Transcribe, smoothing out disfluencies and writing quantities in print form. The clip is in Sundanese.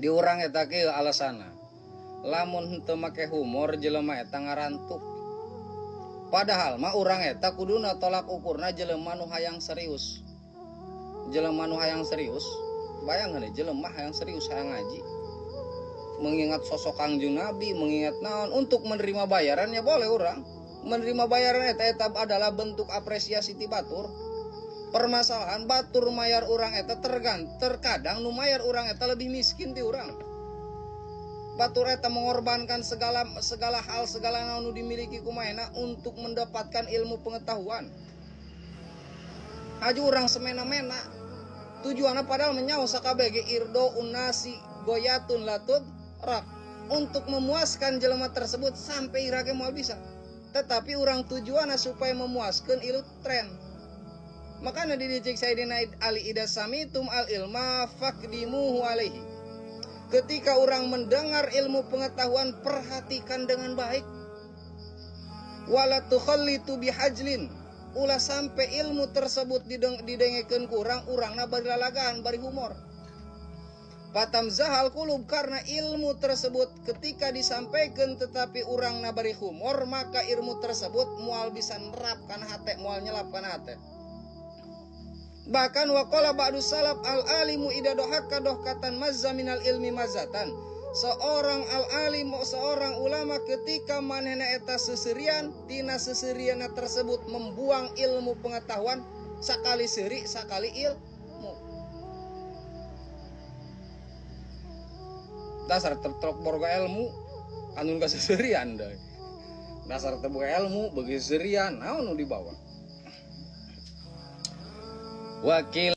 Di urang eta kieu alasana. Lamun henteu make humor, jelema eta ngarantuk. Padahal mah urang eta kuduna tolak ukurna jelema nu hayang serius. Jelema nu hayang serius, bayangkeun jelema hayang serius, hayang ngaji. Mengingat sosok Kangjeng Nabi, mengingat naon, untuk menerima bayaran ya boleh urang. Menerima bayaran eta eta adalah bentuk apresiasi ti batur. Permasalahan batur mayar urang eta terkadang nu mayar urang eta lebih miskin ti urang. Batur eta mengorbankan segala segala hal, segala naon nu dimiliki kumaena untuk mendapatkan ilmu pengetahuan. Hayu urang semena-mena. Tujuannya padahal menyawa sakabeh ge إرضاء الناس غاية لا تدرك. Untuk memuaskan jelema tersebut sampai iraha ge moal bisa. Tetapi urang tujuannya supaya memuaskan ilu tren. Makanya didicik Sayyidina Ali إذا سمعتم العلم فاقدموه عليه. Ketika orang mendengar ilmu pengetahuan, perhatikan dengan baik. ولا تخالطوا بهزل. Ulah sampai ilmu tersebut didengekeun ku urang, urangna bari lalagaan, bari humor. فتمزح القلوب, karena ilmu tersebut ketika disampaikan tetapi urang bari humor, maka ilmu tersebut mual bisa nerap kana hate, mual nyelap kana hate. Bahkan وقال بعض السلف العالم إذا ضحك ضحكة مز من العلم مزة. Seorang al-alim, seorang ulama, ketika manehna eta seserian, tina seseriana tersebut membuang ilmu pengetahuan, sakali seri, sakali ilmu. Dasar tertrok boga ilmu, anu ka seserian deh. Dasar teu boga ilmu, bagi seserian, naon nu dibawa? Wakil